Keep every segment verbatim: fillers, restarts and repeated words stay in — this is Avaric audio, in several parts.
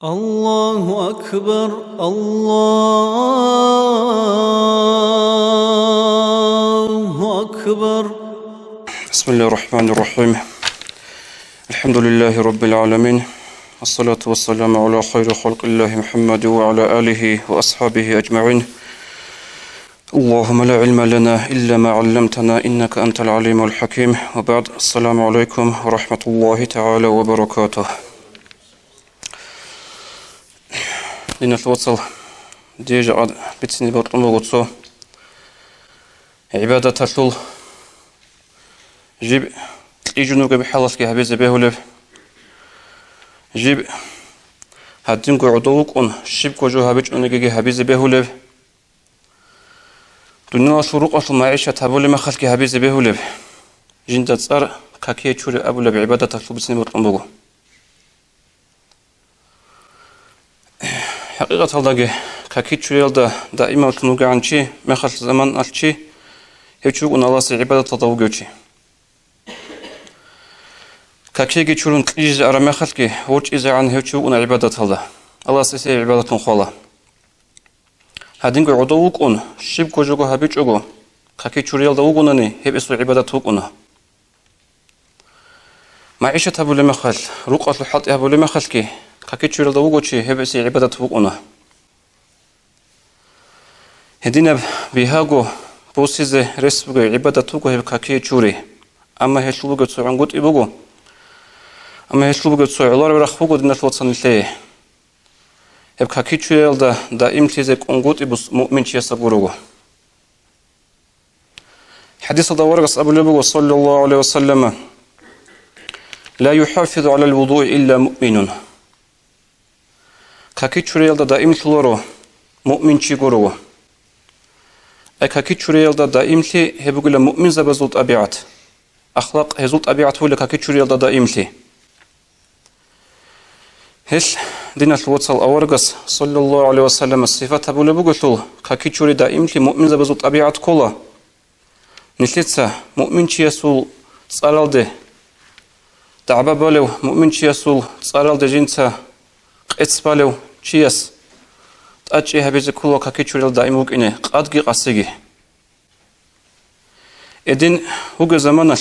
الله أكبر، الله أكبر. بسم الله الرحمن الرحيم. الحمد لله رب العالمين. والصلاة والسلام على خير خلق الله محمد وعلى آله وأصحابه أجمعين. اللهم لا علم لنا إلا ما علمتنا إنك أنت العليم الحكيم. وبعد. السلام عليكم ورحمة الله تعالى وبركاته. Диналъул вацал, дие жакъа бицине бокьун буго цо гӀибадаталъул жиб кьижун вугеб хӀалалъги гьабизе бегьулеб, жиб гьадинго гӀодов вукӀун щибго жо гьабичӀониги гьабизе бегьулеб, дуниялалъул рукъалъул магӀишат гьабулеб мехалъги гьабизе бегьулеб, жинда цӀар какие чури абулеб гӀибадаталъул бицине бокьун буго. ХӀакъикъаталдаги, каки чуриялда даималлъун вугегӀан чи, мехалъ заманалъ чи, гьев чи вукӀун Аллагьасе гӀибадаталда вугев чи. Какиги чурун кьижизе араб мехалъги, ворчӀизегӀан гьев чи вукӀуна гӀибадаталда, Аллагьас гьесие гӀибадатлъун хвала. Гьадинго гӀодов вукӀун, щибго жого гьабичӀого, каки чуриялда вугонани, гьеб гьесул гӀибадат вукӀуна. МагӀишат гьабулеб мехалъ, рукъалъул хӀалтӀи гьабулеб мехалъги, каки чуриялда вуго чи, гьеб гьесие гӀибадат вукӀуна. Гьединаб бигьаго, босизе рес бугеб гӀибадат буго гьеб какие чури. Амма гьелъул бугеб цо гӀунгутӀи буго. Амма гьелъул бугеб цо гӀолареб рахъ буго, диналъул вацал, нилъее. Гьеб каки чуриялда даимлъизе кӀунгутӀи бус-, муъминчиясда гурого. ХӀадисалда аварагас абулеб буго, саллаллагьу гӀалайгьи ва саллама: «Ла юхӀафизу гӀалал вудуи илла муъминун». Каки чуриялда даимлъуларо муъминчи гурого. Ай каки чуриялда даимлъи гьеб бугила муъминзабазул тӀабигӀат, ахлакъ, гьезул тӀабигӀат бугила каки чуриялда даимлъи. Гьелъ диналъул вацал аварагас, саллаллагьу гӀалайгьи ва саллама, сифат гьабулеб бугелъул, каки чури даимлъи муъминзабазул тӀабигӀат ккола. Нилъеца муъминчиясул цӀаралде дагӀба балев, муъминчиясул цӀаралде жинца къец балев чияс тӀадчӀи гьабизе ккола каки чуриял даим вукӀине, къадги къасиги. Эдин вугеб заманалъ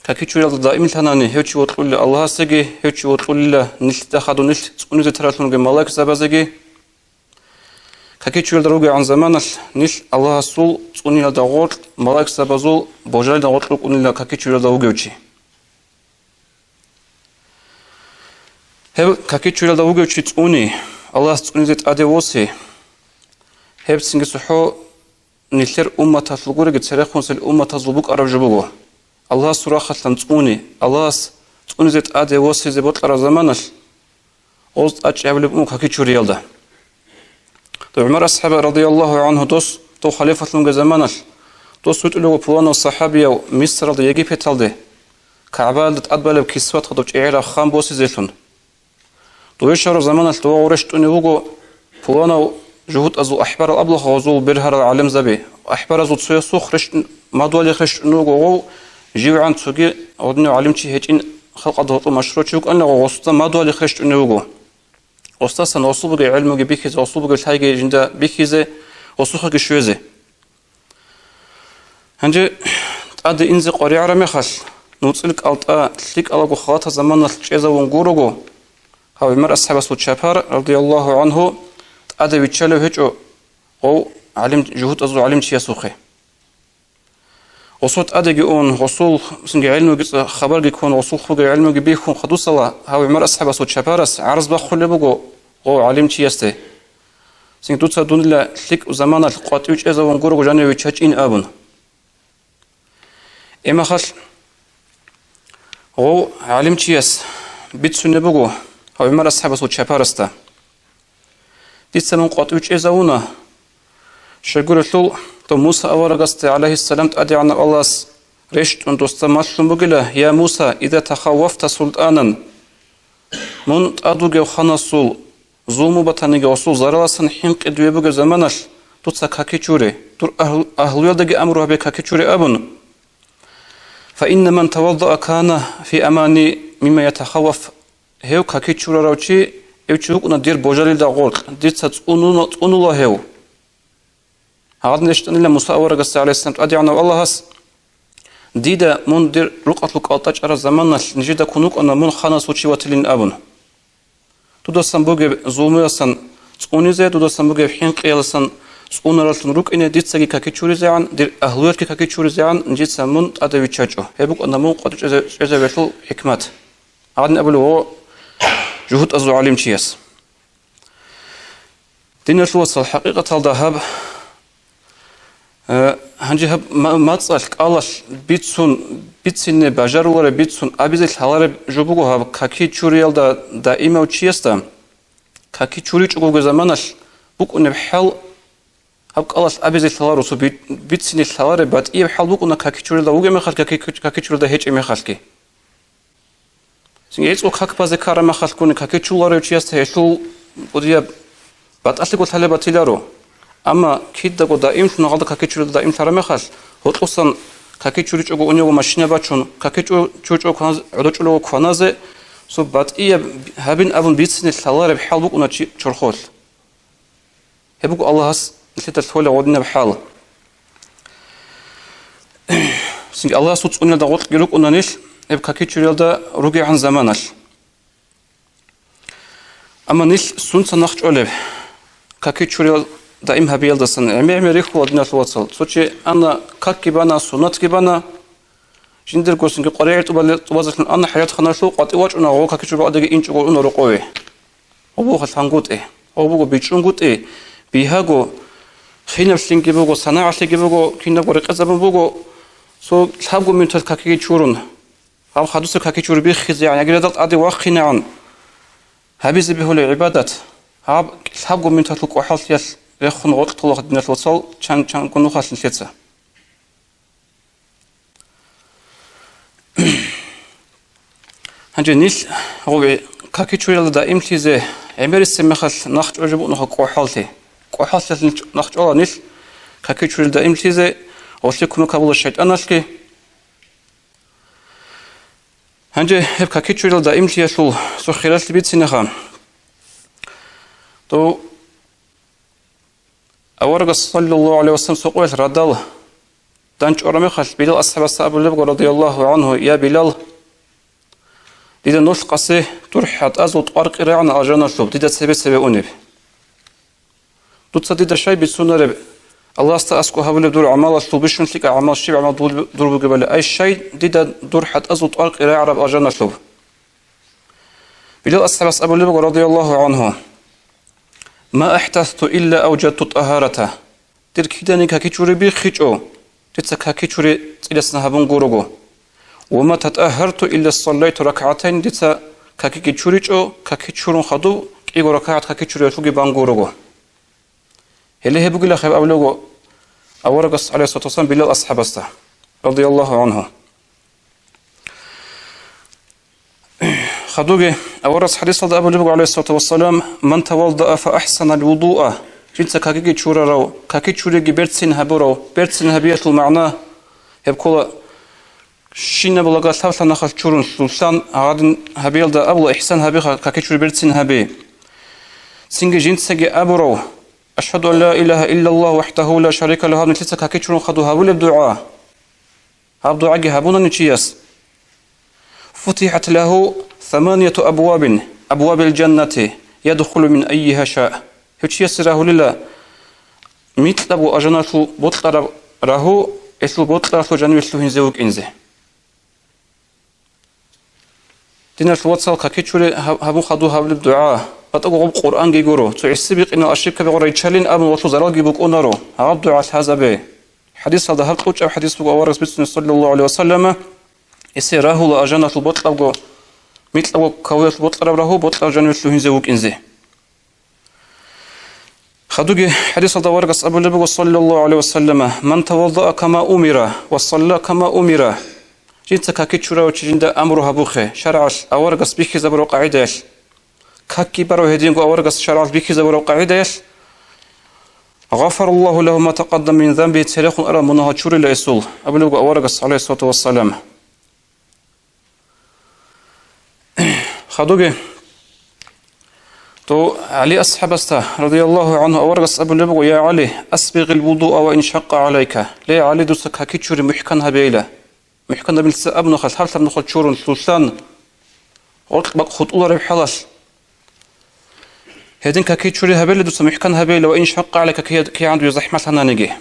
каки чуриялда даимлъанани, гьев чи вокьулила Аллагьасеги, гьев чи вокьулила нилъеда хадув нилъ цӀунизе таралъунги малаикзабазеги. Каки чуриялда ругегӀан заманалъ нилъ Аллагьасул цӀуниялда гъоркь, малаикзабазул божалда гъоркь рукӀунила каки чуриялда вугев чи. Гьев каки чуриялда вугев чи цӀуни, Аллагьас цӀунизе тӀаде воси, гьеб цинги цохӀо нилъер умматалъул гуреги церехъунсел умматазул букӀараб жо буго. Аллагьасул рахъалъан цӀуни, Аллагьас цӀунизе тӀаде восизе бокьараб заманалъ, оз тӀадчӀи гьабулеб буго каки чуриялда. ГӀумар асхӀаба радияллагьу гӀангьу дос, дов халифалъунги заманалъ, дос витӀулев вуго пуланав сахӀабияв Мисралда, Египеталде, КагӀбаялда тӀадбалеб кисват гьадаб чӀегӀераб хам босизелъун. Дове щвараб заманалъ дова гъов рещтӀунев вуго пуланав жугьутӀазул ахӀбарал абулаха гъозул бергьарал гӀалимзаби. АхӀбаразул цоясухъ рещтӀ-, мадугьалихъ рещтӀунев вуго гъов, живгӀан цоги гъодинав гӀалимчи гьечӀин халкъалда гьоркьоб машгьурав чи вукӀанила гъов, гъосда мадугьалихъ рещтӀунев вуго. Гъосдасан гъосул бугеб гӀелмуги бихьизе, гъосул бугеб лъайги жинда бихьизе, гъосухъеги щвезе. Гьанже тӀаде инзе къваригӀараб мехалъ, нуцӀил кӀалтӀа лъикӀалаго халатаб заманалъ чӀезавун гурого, гьав ГӀумар асхӀабасул чапар, радияллагьу гӀангьу, тӀаде виччалев гьечӀо гъов гӀалим-, жугьутӀазул гӀалимчиясухъе. Гъосул тӀадеги ун, гъосул цинги гӀелмуги цӀа-, хабарги ккун, гъосул хъуги гӀелмуги бихьун хадусала, гьав ГӀумар асхӀабасул чапарас гӀарз бахъулеб буго гъов гӀалимчиясде. Цинги дуца дунила лъикӀ заманалъ къватӀив чӀезавун гурого жаниве виччачӀин абун. Эмахалъ гъов гӀалимчияс бицунеб буго гьав ГӀумар асхӀабасул чапарасда: «Дица мун къватӀив чӀезавуна, щайгурелъул дов Муса аварагасде, гӀалайгьиссалам, ТӀадегӀанав Аллагьас рещтӀун досда малъун бугила: „Я Муса, иза тахаввафта султӀанан“, мун тӀад вугев ханасул зулму батаниги гъосул зараласан хӀинкъи дуе бугеб заманалъ, дуца каки чуре, дур агьл-, агьлуялдаги амру гьабе каки чуре абун. Фа инна ман таваддаа кана фи амани мимма ятахавваф, гьев каки чурарав чи Гьев чи вукӀуна дир божалилда гъоркь, дица цӀунула, цӀунула гьев. Гьадин рещтӀанила Муса аварагасда, гӀалайгьиссалам, ТӀадегӀанав Аллагьас: «Дида мун дир рукъалъул кӀалтӀа чӀараб заманалъ нижеда ккун вукӀана мун ханасул чи ватилин», – абун. Дудасан бугеб зулмуялдасан цӀунизе, дудасан бугеб хӀинкъиялдасан цӀунараллъун рукӀине, дицаги каки чуризегӀан, дир агьлуялъги каки чуризегӀан нижеца мун тӀаде виччачӀо. Гьеб букӀана мун къватӀив чӀезе-, чӀезавиялъул хӀикмат. Гьадин абулеб гьев жугьутӀазул гӀалимчияс. Диналъул вацал, хӀакъикъаталда гьаб, э, гьанже гьаб ма-, мацӀалъ, кӀалалъ бицун, бицине бажарулареб, бицун абизе лъалареб жо буго гьаб каки чуриялда даимав чиясда. Каки чуричӀого вугеб заманалъ букӀунеб хӀал, гьаб кӀалалъ абизе лъаларо, цо би-, бицине лъалареб батӀияб хӀал букӀуна каки чуриялда вугеб мехалъ, каки, каки чуриялда гьечӀеб мехалъги. Цинги гӀицӀго как базе ккараб мехалъгун каки чуларев чиясда гьелъул кӀудияб батӀалъиго лъалеб батиларо. Амма кидаго даимлъун гьалда каки чуриялда даимлъараб мехалъ, гьоркьосан каки чуричӀого унего машина бачун, каки чу-, чуричӀого кваназ-, гӀодов чӀолего кваназе, цо батӀияб гьабин абун бицине лъалареб хӀал букӀуна чи чорхолъ. Гьеб буго Аллагьас нилъеда лъолеб гъодинаб хӀал. Цинги Аллагьасул цӀуниялда гъоркьги рукӀуна нилъ гьеб каки чуриялда ругегӀан заманалъ. Амма нилъ сунца нахъчӀвалеб? Каки чуриял даим гьабиялдасан гӀемер-гӀемер рихьула, диналъул вацал. Цо чи ана, какги бана, суннатги бана, жиндирго цинги къваригӀел тӀубале-, тӀубазелъун ана хӀажатханалъув, къватӀив вачӀуна, гъо каки чуриял бакӀалдеги инчӀого уна рокъове. Гъо буго лъангутӀи, гъо буго бичӀчӀунгутӀи, бигьаго, хинавлъинги буго, санагӀалъиги буго, кинабго рекъезабун буго, цо лъабго минуталъ какиги чурун. Гьаб хадуса каки чури биххизегӀан, яги радал тӀаде вахъинегӀан гьабизе бегьулеб гӀибадат, гьаб лъабго минуталъул кӀвахӀаллъиялъ рехун гъоркь тола, диналъул вацал, чан-чанго нухалъ нилъеца. Гьанже нилъ гъоби каки чуриялда даимлъизе гӀемерисеб мехалъ нахъчӀвай жо букӀунаха кӀвахӀаллъи. КӀвахӀаллъиялъ нилъ нахъчӀвала нилъ каки чуриялда даимлъизе, гъолъие кумек гьабула шайтӀаналъги. Гьанже гьеб каки чуриялда даимлъиялъул цо хиралъи бицинеха. Дов аварагас, саллаллагьу гӀалайгьи вассалам, сокъоялъ радал данчӀвараб мехалъ, Билал асхӀабасда абулеб буго, радияллагьу гӀангьу: «Я Билал, дида нолъ къасе дур хӀатӀазул тӀвар кьирагӀана алжаналъуб, дида цебе-цебе унеб». Дуца дида щай бицунареб? Аллагьасда аскӀоб гьабулеб дур гӀамалалъул бищун лъикӀаб гӀамал щиб гӀамал дур, дур бугебали, ай щай дида дур хӀатӀазул тӀвар кьирагӀараб алжаналъуб? Билал асхӀабас абулеб буго, радияллагьу гӀангьу: «Ма ахӀдасту илла авжадту тӀагьарата». Дир киданиги каки чури биххичӀо, дица каки чури цӀиласан гьабун гурого. «Ва ма татӀагьарту илла саллайту ракагӀатайн», дица какиги чуричӀо, каки чурун хадуб кӀиго ракагӀат каки чуриялъулги бан гурого. Гьеле гьеб бугилахъеб абулего аварагас, гӀалайгьиссалату вассалам, Билал асхӀабасда, радияллагьу гӀангьу. Хадуги аварагас хӀадисалда абулеб буго, гӀалайгьиссалату вассалам: «Ман тавалдаа фа ахӀсанал вудуа», жинца какиги чурарав, каки чуриги берцин гьабурав, берцин гьабиялъул магӀна гьеб ккола, щинаб лага лъаб-лъаб нахъалъ чурун лъулъан гьадин гьабиялда абула, ихсан гьабиха, каки чури берцин гьаби. Цинги жинцаги абурав: «Ашгьаду ан ла илагьа иллаллагь вахӀдагьу ла шарика лагьу», гьаб нилъеца каки чурун хадуб гьабулеб дугӀа. Гьаб дугӀаги гьабунани чияс, «футихӀат лагьу саманияту абвабин, абвабил жаннати, ядхулу мин аййиха ша». Гьев чиясе рагьулила микьабго алжаналъул бокьараб рагьу, гьелъул бокьаралъул жаниве лъугьинзе вукӀинзе. Диналъул вацал, каки чури гьаб-, гьабун хадуб гьабулеб дугӀа, батӀаго гъоб Къуръанги гуро, цо гӀиси бикъинал ошибкаби гъорай чалин абун валъу заралги букӀунаро, гьаб дугӀа лъазабе. ХӀадисалда гьаб кьучӀаб хӀадис буго, аварагас бицунеб, саллаллагьу гӀалайгьи вассаллама, гьесие рагьула алжаналъул бокьабго, микьабго кавуялъул бокьараб рагьу, бокьараб жаниве лъугьинзе вукӀинзе. Хадуги хӀадисалда аварагас абулеб буго, саллаллагьу гӀалайгьи вассаллама: «Ман таваддаа кама умира ва салла кама умира». Жинца каки чурав чи жинда амру гьабухъе, шаргӀалъ аварагас бихьизабураб къагӀидаялъ, какги барав гьединго аварагас шаргӀалъ бихьизабураб къагӀидаялъ, «гъафараллагьу лагьу ма такъаддама мин занбигьи», церехун арал мунагьал чурила гьесул, абулеб буго аварагас, гӀалайгьиссалату вассалам. Хадуги, Дов ГӀали асхӀабасда, радияллагьу гӀангьу, аварагас абулеб буго: «Я ГӀали, асбигъил вудуа ва ин шакъа гӀалайка». Ле, ГӀали, дуца какичури мухӀкан гьабейила. МухӀкан гьабилца абунаха, лъаб-лъаб нухал чурун лъулъан, гъоркь бакӀ хутӀулареб хӀалалъ. Гьедин какичури гьабейила дуца мухӀкан гьабейила, ва ин шакъа гӀалайка, кигӀан дуе захӀмалъананиги.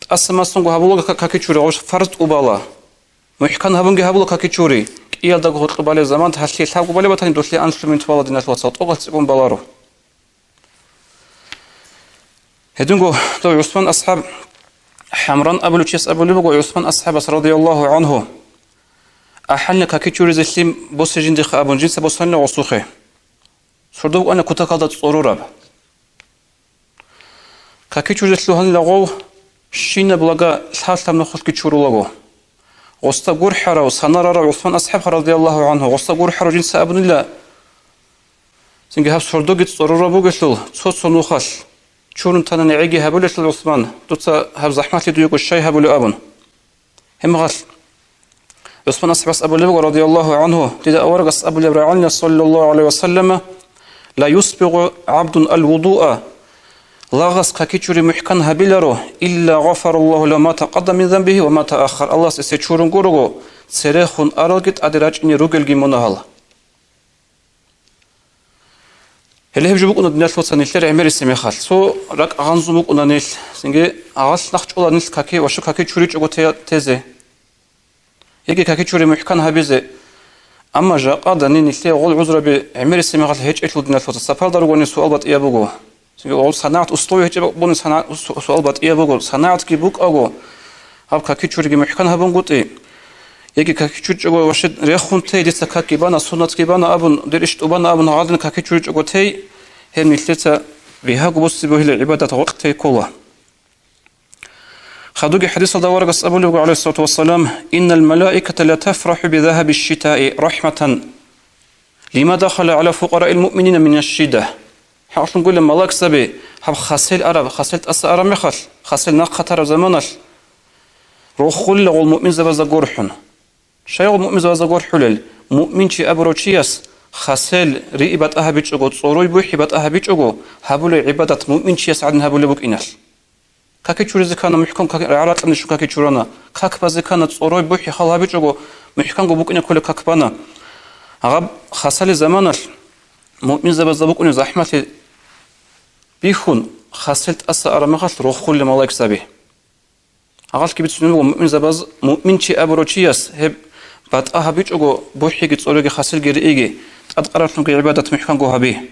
ТӀаса-масунго гьабула какичури, гъош фарз тӀубала. МухӀкан гьабунги гьабула какичури. КӀиялдаго гьоркьоб балеб заман, гьалъие лъабго балеб батани, долъие анлъго минут бала, диналъ вацал, тӀокӀалъ цӀикӀкӀун баларо. Гьединго дов ГӀусман асхӀаб, ХӀамран абулев чияс абулеб буго ГӀусман асхӀабас, радияллагьу гӀангьу: «АхӀанна какичуризе лъим босе жиндихъа», — абун, жинца босанила гъосухъе. Сордо букӀана кутакалда цӀорораб. Какичуризе лъугьанила гъов, щинаб лага лъаб-лъаб нухалъги чурулаго. Гъосда гурхӀарав, санарарав ГӀусман асхӀаб, радияллагьу гӀангьу, гъосда гурхӀарав жинца абунила, цинги гьаб сордоги цӀорораб бугелъул, цо-цо нухалъ чурун тана, нигӀеги гьабулелъул, ГӀусман, дуца гьаб захӀмалъи дуего щай гьабулеб абун. Гьебмехалъ ГӀусман асхӀабас абулеб буго, радияллагьу гӀангьу, дида аварагас абулеб рагӀанила, саллаллагьу гӀалайгьи ва саллама: «Ла юсбигъу гӀабдун ал-вудуа», лагъас какичури мухӀкан гьабиларо, «илла гъафараллагьу лагьу ма такъаддама мин занбигьи ва ма тааххар», Аллагьас гьесие чурун гурого, церехун аралги тӀаде рачӀине ругелги мунагьал. Гьеле гьеб жо букӀуна, диналъ вацал, нилъер гӀемерисеб мехалъ. Цо ракӀ гъанзун букӀуна нилъ, цинги гьалъ нахъчӀола нилъ каки ва щу каки чуричӀого те-, тезе. Яги каки чури мухӀкан гьабизе. Амма жакъа данин нилъее гъол гӀузраби гӀемерисеб мехалъ гьечӀелъул, диналъ вацал, сапарда ругони суал батӀияб буго. Цинги гъол санагӀат условия гьечӀеб буни сана-, су-, суал батӀияб буго. СанагӀатги букӀаго, гьаб каки чуриги мухӀкан гьабунгутӀи. Яги каки чуричӀого ваше рехун те, дица какги бана, суннатги бана абун, дир иш тӀубана абун, гьадин каки чуричӀого тей, гьеб нилъеца бигьаго буссиб бугьила гӀибадат гъоркь тей ккола. Хадуги хӀадисалда аварагас абулеб буго, гӀалайгьиссалату вассалам: «Иннал малаиката ла тафрахӀу би загьаби шшитаи рахӀматан лима дахала гӀала фукъараил муъминина мина шшидда». ХӀакълъун гуйла, малаикзаби гьаб хасел араб, хасел тӀаса араб мехалъ, хасел нахъа тараб заманалъ рохулила гъол муъминзабазда гурхӀун. Щай гъол муъминзабазда гурхӀулел? Муъминчи абурав чияс хасел риъи батӀа гьабичӀого, цӀорой бухӀи батӀа гьабичӀого, гьабулей гӀибадат муъминчияс гӀадин гьабулеб букӀиналъ. Каки чуризе ккана, мухӀкан как-, рагӀа-ракьанде щун каки чурана, как базе ккана, цӀорой бухӀи хал гьабичӀого, мухӀканго букӀине кколеб как бана. Гьаб хасалил заманалъ муъминзабазда букӀунеб захӀмалъи бихьун, хасел тӀаса араб мехалъ рохулел малаикзаби. Гьалъги бицунеб буго муъминзабаз, муъминчи абурав чияс гьеб батӀа гьабичӀого, бухӀиги цӀориги хасилги рииги, тӀадкъараблъунги гӀибадат мухӀканго гьаби.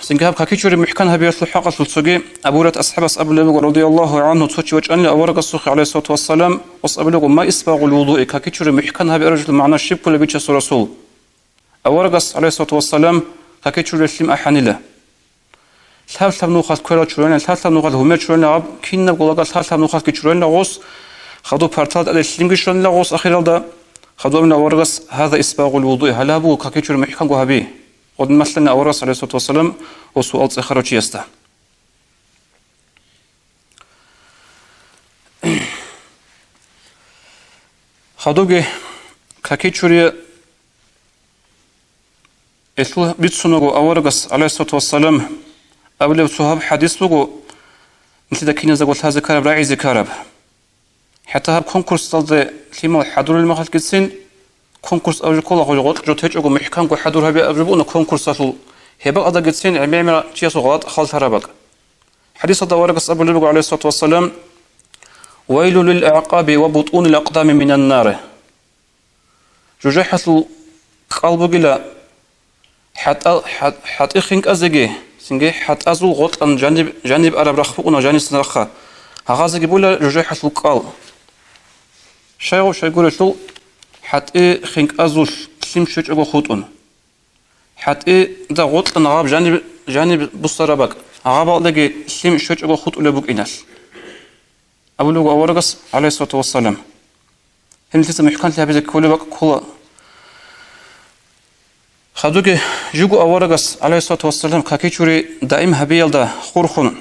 Цинги гьаб какичури мухӀкан гьабиялъул хӀакъалъулъ цоги Абу Гьурайрат асхӀабас абулеб буго, радияллагьу гӀангьу, цо чи вачӀанила аварагасухъе, гӀалайгьиссалату вассалам, ас абулеб буго: «Ма исбагъул вудуи», какичури мухӀкан гьабиараб жоялъул магӀна щиб кколеб, Бичасул Расул? Аварагас, гӀалайгьиссалату вассалам, какичурилъ лъим ахӀанила. Лъаб-лъаб нухалъ кверал чурайилан, лъаб-лъаб нухалъ гьумер чурайилан, гьаб кинабго лага лъаб-лъаб нухалъги чурайилан гъос, хадуб партал тӀаде лъимги щванила гъос ахиралда, хадуб абуна аварагас: «Гьаза исбагъул вудуи», гьале гьаб буго какичури мухӀканго гьаби. Гъодин малъана аварагас, гӀалайгьиссалату вассалам, гъосул алцӀехарав чиясда. Хадубги какичури Гьелъул бицунаго аварагас, гӀалайгьиссалату вассалам, абулеб цо гьаб хӀадис буго, нилъеда киназдаго лъазе ккараб, рагӀизе ккараб. ХӀатта гьаб конкурсалде лъимал хӀадурулел мехалъгицин, конкурс абулеб ккола, гъой гъоркь жо течӀого, мухӀканго хӀадур гьабиаб жо буго конкурсалъул, гьеб бакӀалдагицин гӀемер-гӀемерал чиясул гъалатӀ хал тараб бакӀ. ХӀадисалда аварагас абулеб буго, гӀалайгьиссалату вассалам: «Вайлу лил аъкъаби ва бутунил акъдами минан нар». ЖужахӀалъул кӀал бугила хӀатӀа-, хӀа-, хӀатӀи хинкӀазеги, цинги хӀатӀазул гъоркьан жаниб, жаниб араб рахъ букӀуна, жанисан рахъа. Гьагъазеги бугила жужахӀалъул кӀал. Щайгу-, щайгурелъул хӀатӀи хинкӀазулъ лъим щвечӀого хутӀун. ХӀатӀида гъоркьан гъаб жаниб, жаниб буссараб бакӀ, гъабалдаги лъим щвечӀого хутӀулеб букӀиналъ. Абулеб буго аварагас, гӀалайгьиссалату вассалам. Гьеб нилъеца мухӀканлъи гьабизе кколеб бакӀ ккола. Хадуги жуго аварагас, гӀалайгьиссалату вассалам, какичури даим гьабиялда хурхун,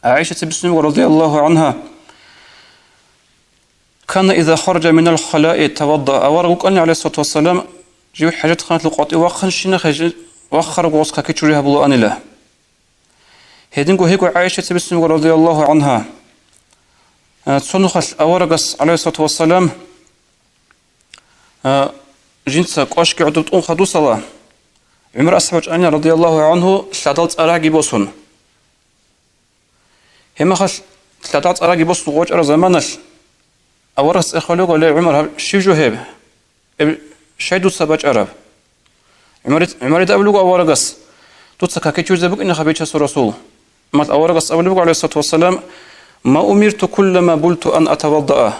ГӀайшаца бицунеб буго, радияллагьу гӀангьа, Кана иза хараджа минал халаи тавадда. Авараг вукӀани, гӀалайгьиссалату вассалам, жив хӀажатханалъул къватӀив вахъанщинахъе жи-, вахъараб гъос какичури гьабулаанила. Гьединго гьего ГӀайшаца бицун буго, радияллагьу гӀангьа, а, цо нухалъ аварагас, гӀалайгьиссалату вассалам, а, жинца кӀвашги гӀодоб тӀун хадусала, ГӀумар асхӀаб вачӀанила, радияллагьу гӀангьу, лъадал цӀарагӀги босун. Гьеб мехалъ лъадал цӀарагӀги босун вачӀараб заманалъ, аварагас цӀехолего: «Ле, ГӀумар, гьаб щив жо гьеб? Гьеб щай дуца бачӀараб?» ГӀумари-, ГӀумарида абулего аварагас: «Дуца какичуризе букӀинаха, Бичасул Расул». Амма аварагас абулеб буго, гӀалайгьиссалату вассалам: «Ма умирту куллама булту ан атаваддаа».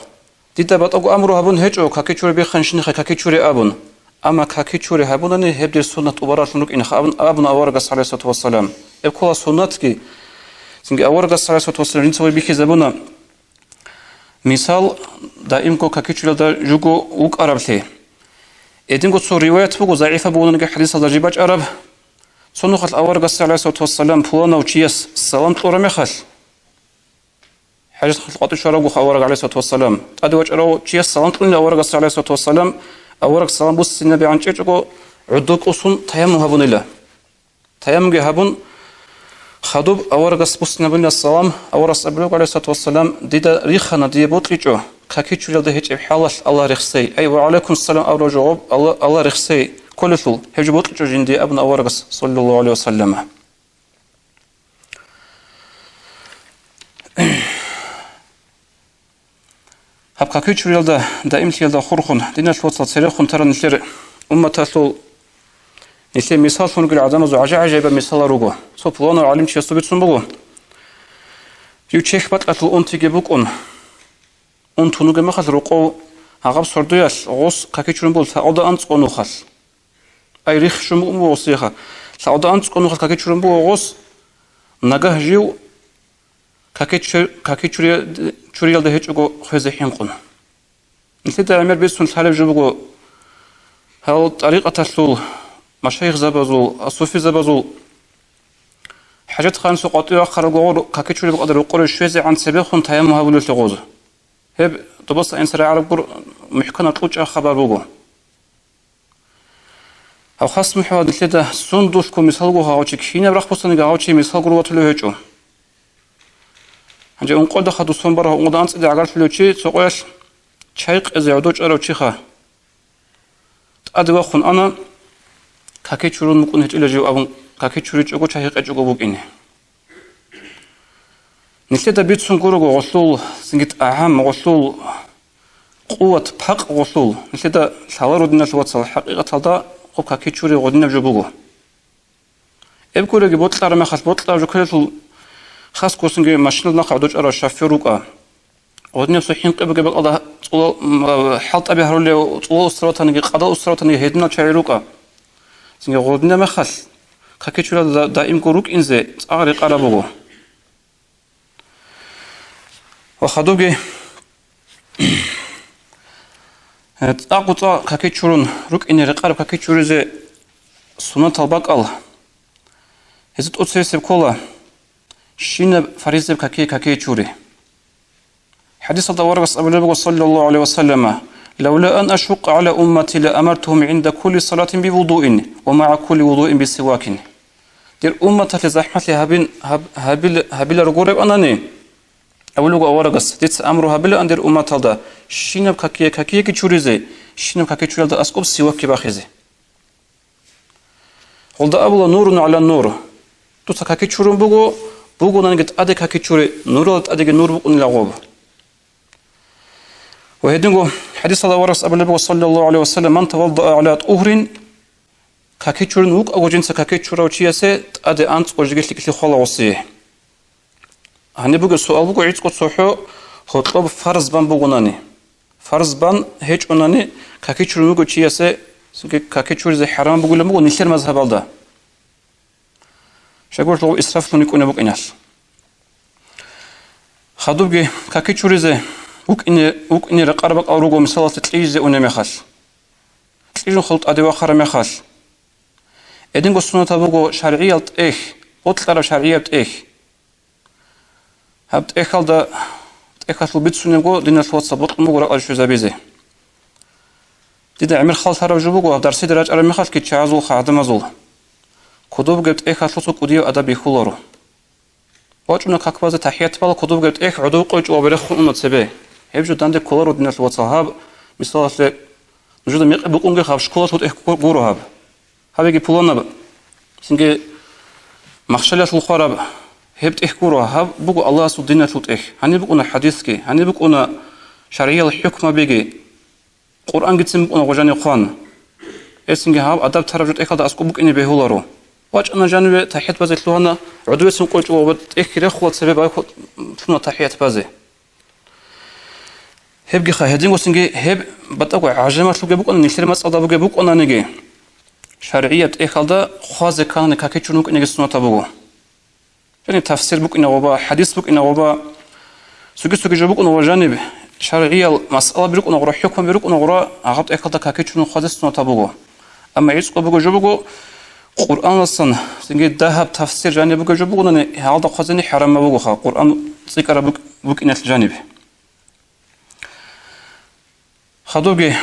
Дида батӀаго амру гьабун гьечӀо, какичури бихханщинахъе какичури абун. Амма какичури гьабунани гьеб дир суннат тӀубаралъун рукӀинаха абун, абуна аварагас, гӀалайгьиссалату вассалам. Гьеб ккола суннатги. Цинги аварагас, гӀалайгьиссалату вассалам, жинца вай бихьизабуна мисал, даимго какичуриялда жуго вукӀараблъи. Гьединго цо риваят буго, загӀипаб бугонаниги хӀадисалда жиб бачӀараб. Цо нухалъ аварагас, гӀалайгьиссалату вассалам, пуланав чияс салам кьураб мехалъ, хӀажатханалъул къватӀив щварабго авараг, гӀалайгьиссалату вассалам, тӀаде вачӀарав чияс салам кьунила аварагас, гӀалайгьиссалату вассалам, авараг салам буссинабигӀан чӀечӀого, гӀодор кӀусун таяммум гьабунила. Таяммумги гьабун, хадуб аварагас буссинабунила салам, аварагас абулеб, гӀалайгьиссалату вассалам: «Дида рихана, дие бокьичӀо, какичуриялда гьечӀеб хӀалалъ Аллагь рехсей, ай, ва гӀалайкум салам абураб жо гъоб Алла-, Аллагь рехсей кколелъул, гьеб жо бокьичӀо жиндие», абуна аварагас, саллаллагьу гӀалайгьи ва саллама. Гьаб какичуриялда, даимлъиялда хурхун, диналъул вацал, церехун тарал нилъер умматалъул, нилъер мисаллъун ругел гӀадамазул гӀажа-гӀажаибаб мисалал руго. Цо пуланав гӀалимчиясда бицун буго: жив чехь бакьалъул унтиги букӀун, унтун вугеб мехалъ рокъов гьагъаб сордоялъ гъос какичурун буго лъагӀалда анцӀго нухалъ. Ай, рихь щун букӀун буго гъосиеха. ЛъагӀалда анцӀго нухалъ какичурун буго гъос, нагагь жив какичу-, какичури-, чуриялда гьечӀого хвезе хӀинкъун. Нилъеда гӀемер бицун лъалеб жо буго, гьал тӀарикъаталъул машайихзабазул, суфизабазул хӀажатханалъул къватӀив вахъараб гъор какичури бакӀалда рокъоре щвезегӀан цебехун таяммум гьабулелъул гъоз. Гьеб добаса инсарагӀараб гур мухӀканаб кьучӀаб хабар буго. Гьав хас мухӀ ва нилъеда сундулъго мисалго гьав чи, кинаб рахъ босаниги гьав чи мисал гур ватулев гьечӀо. Гьанже ункъода хадусон барав, ункъода анцӀиде гӀагарлъулев чи цо къоялъ чай къезе гӀодов чӀарав чиха. ТӀаде вахун ана, какичурун букӀун гьечӀила жив абун, какичуричӀого чай гьекъечӀого букӀине. Нилъеда бицун гурого гъолъул, цинги тӀагӀам гъолъул, къуват, пакъ гъолъул. Нилъеда лъала, родиналъул вацал, хӀакъикъаталда хъуб какичури гъодинаб жо буго. Эб гуреги, бокьараб мехалъ бокьараб жо кколелъул хас ккусинги машиналда нахъа гӀодов чӀарав шофер рукӀа. Гъодинаб цо хӀинкъи бугеб бакӀалда цӀула-, м, хӀалтӀаби гьарулев цӀулал устар ватаниги, къадал устар ватаниги гьединал чагӀи рукӀа. Цинги гъодинаб мехалъ какичурал да-, даимго рукӀинзе цӀакъ рекъараб буго. Ва хадубги, э, цӀакъго цӀакъ какичурун рукӀине рекъараб какичуризе суннатал бакӀал, гьезда тӀоцебесеб ккола щинаб фаризаяб какие какие чури. ХӀадисалда аварагас абулеб буго, саллаллагьу гӀалайгьи ва саллама: «Лавла ан ашукъа гӀала уммати ла амартугьум гӀинда кулли салатин бивудуин ва магӀа кулли вудуин бисивакин». Дир умматалъе захӀмалъи гьабин-, гьаб-, гьабил-, гьабиларого ребанани, абулеб буго аварагас, дица амру гьабилаан дир умматалда щинаб какие какиеги чуризе, щинаб какие чуриялда аскӀоб сивакги бахизе. Гъолда абула: «Нурун гӀала нур». Дуца каки чурун буго, бугонаниги тӀаде каки чури, нуралда тӀадеги нур букӀунила гъоб. Ва гьединго хӀадисалда аварагас абулеб буго, саллаллагьу гӀалайгьи ва саллам: «Ман таваддаа гӀала тӀугьрин», каки чурун вукӀаго жинца каки чурав чиясе тӀаде анцӀго жеги лъикӀлъи хвала гъосие. Гьаниб буго суал буго, гӀицӀго цохӀо гьоркьоб фарз бан бугонани, фарз бан гьечӀонани, каки чурун вуго чиясе каки чуризе хӀарам бугилан буго нилъер мазгьабалда. Щайгурелъул исрафлъун рикӀкӀунеб букӀиналъ. Хадубги каки чуризе вукӀине, вукӀине рекъараб бакӀал руго, мисалалъе, кьижизе унеб мехалъ, кьижун хал тӀаде вахъараб мехалъ. Гьединго суннатаб буго шаргӀиял тӀехь, бокьараб шаргӀияб тӀехь. Гьаб тӀехьалда ТӀехьалъул бицунебго, диналъул вацал, бокьун буго ракӀалде щвезабизе. Дида гӀемер хал лъараб жо буго гьаб дарсида рачӀараб мехалъги чагӀазулха гӀадамазул. Кодоб бугеб тӀехьалъуса кӀудияб адаб бихьуларо. ВачӀуна как базе тахӀият бала, кодоб бугеб тӀехь гӀодов къойчӀого берехун уна цебе. Гьеб жо данде кколаро, диналъул вацал, гьаб, мисалалъе, нужеда мекъи букӀунги гьаб школалъул тӀехь гуро гьаб. Гьабиги пуланаб, цинги махщалиялъул хвараб, гьеб тӀехь гуро, гьаб буго Аллагьасул диналъул тӀехь. Гьаниб букӀуна хӀадисги, гьаниб букӀуна шаргӀиял хӀукмабиги, Къуръангицин букӀуна гъожани хъван. Гьесинги гьаб адаб тараб жо тӀехьалда аскӀоб букӀине бегьуларо. ВачӀана жаниве тахӀият базе лъугьана, гӀодовецин къойчӀого ва тӀехь рехула цебе байхъуна тахӀият базе. Гьебгиха, гьединго цинги гьеб батӀаго гӀажамалъулги букӀана, нилъер мацӀалда бугеб букӀананиги, шаргӀияб тӀехьалда хъвазе ккани какичун вукӀинеги суннатаб буго. Яни тафсир букӀинагъоба, хӀадис букӀинагъоба, цоги-цоги жо букӀунагъура жаниб, шаргӀиял масъалаби рукӀунагъура, хӀукмаби рукӀунагъура, гьаб тӀехьалда какичун хъвазе суннатаб буго. Амма гӀицӀго буго жо буго, Къуръаналдасан цинги дагьаб тафсир жаниб бугеб жо бугони, гьалда хъвазени хӀарамаб бугоха, Къуръан цӀикӀкӀараб букӀ-, букӀиналъ жаниб. Хадубги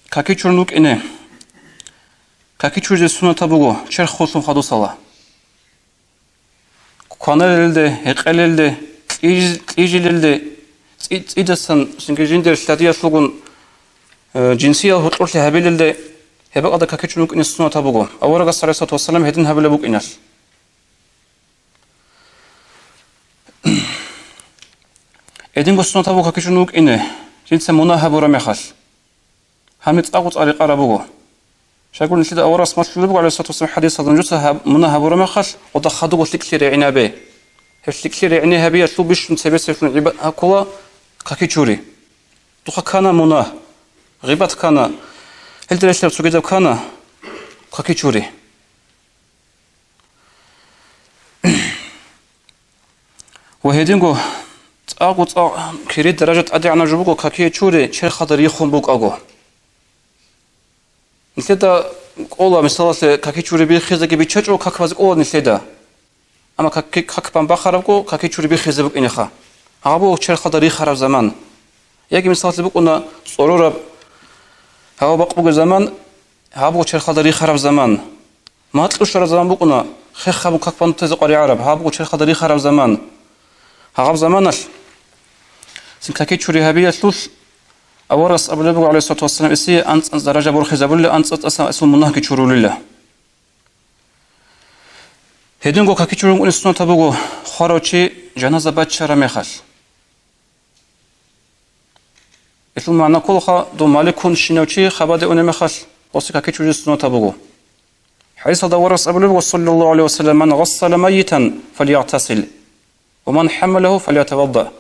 какичурун вукӀине. Какичуризе суннатаб буго черх хуллъун хадусала. Кваналелде, гьекъелелде, кьиж-, кьижилелде, цӀи-, цӀидасан цинги жиндир лъадиялъулгун, э, жинсиял гьоркьорлъи гьабилелде, гьеб бакӀалда какичун вукӀине суннатаб буго. Аварагас, гӀалайгьиссалату вассалам, гьедин гьабила букӀиналъ. Гьединго суннатаб буго какичун вукӀине, жинца мунагь гьабураб мехалъ. Гьаниб цӀакъ-цӀакъ рекъараб буго. Щайгурелъул нилъеда аварагас малъулеб буго, гӀалайгьиссалату вассалам, хӀадисалда, нужеца гьаб-, мунагь гьабураб мехалъ, гъода хадуго лъикӀлъи регӀинабе. Гьеб лъикӀлъи регӀинаб гьабиялъул бищун цебесеблъун гӀибадат ккола какичури. Духъа ккана мунагь, гъибат ккана, гьелда релълъараб цогидаб ккана какичури. Ва гьединго цӀакъ-цӀакъ кири даража тӀадегӀанаб жо буго какичури черхалда рихун букӀаго. Нилъеда кӀола, мисалалъе, какичури биххизеги биччачӀого как базе кӀола нилъеда. Амма как, как бан бахарабго какичури биххизе букӀинеха. Гьаб буго черхалда рихараб заман. Яги, мисалалъе, букӀуна цӀорораб гьава-бакъ бугеб заман, гьаб буго черхалда рихараб заман. Макьу щвараб заман букӀуна, хех гьабун как бан тезе къваригӀараб, гьаб буго черхалда рихараб заман. Гьаб заманалъ цин какичури гьабиялъулъ аварагас абулеб буго, гӀалайгьиссалату вассалам, гьесие анцӀ-анцӀ даража борхизабулила, анцӀ-анцӀ гьесул мунагьги чурулила. Гьединго какичурун вукӀине суннатаб буго хварав чи жаназа баччараб мехалъ. Гьелъул магӀна кколаха, дов маликунщинав чи хабаде унеб мехалъ, гъосе какичуризе суннатаб буго. ХӀадисалда аварагас абулеб буго, саллаллагьу гӀалайгьи ва саллам: «Ман гъассала майитан, фалягътасил, ва ман хӀаммалагьу, фалятавадда».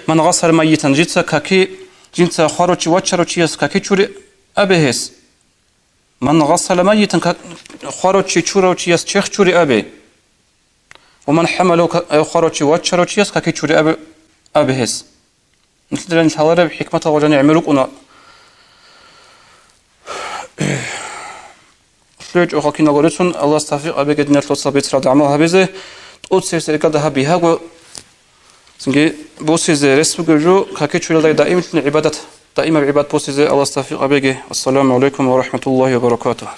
Ман гъассала майитан, жинца каки, жинца хварав чи вачарав чияс какичури абе гьес. Ман гъассала майитан, ка-, хварав чи чурав чияс черх чури абе. Ва ман хӀаммалагьу, ка-, э, хварав чи вачарав чияс какичури абе, абе гьес. Нилъеда лъалареб хӀикматал ва жани гӀемер рукӀуна. ЛъугӀичӀого киналго рицун, Аллагьас тавфикъ гьабеги диналъул вацал бицаралда гӀамал гьабизе, тӀоцебесеб иргаялда гьаб бигьаго цинги босизе рес бугеб жо, какичуралдаги даимлъун гӀибадат, даимаб гӀибадат босизе Аллагьас тавфикъ гьабеги. Ассаламу гӀалайкум ва рахӀматуллагьи ва баракатугьу.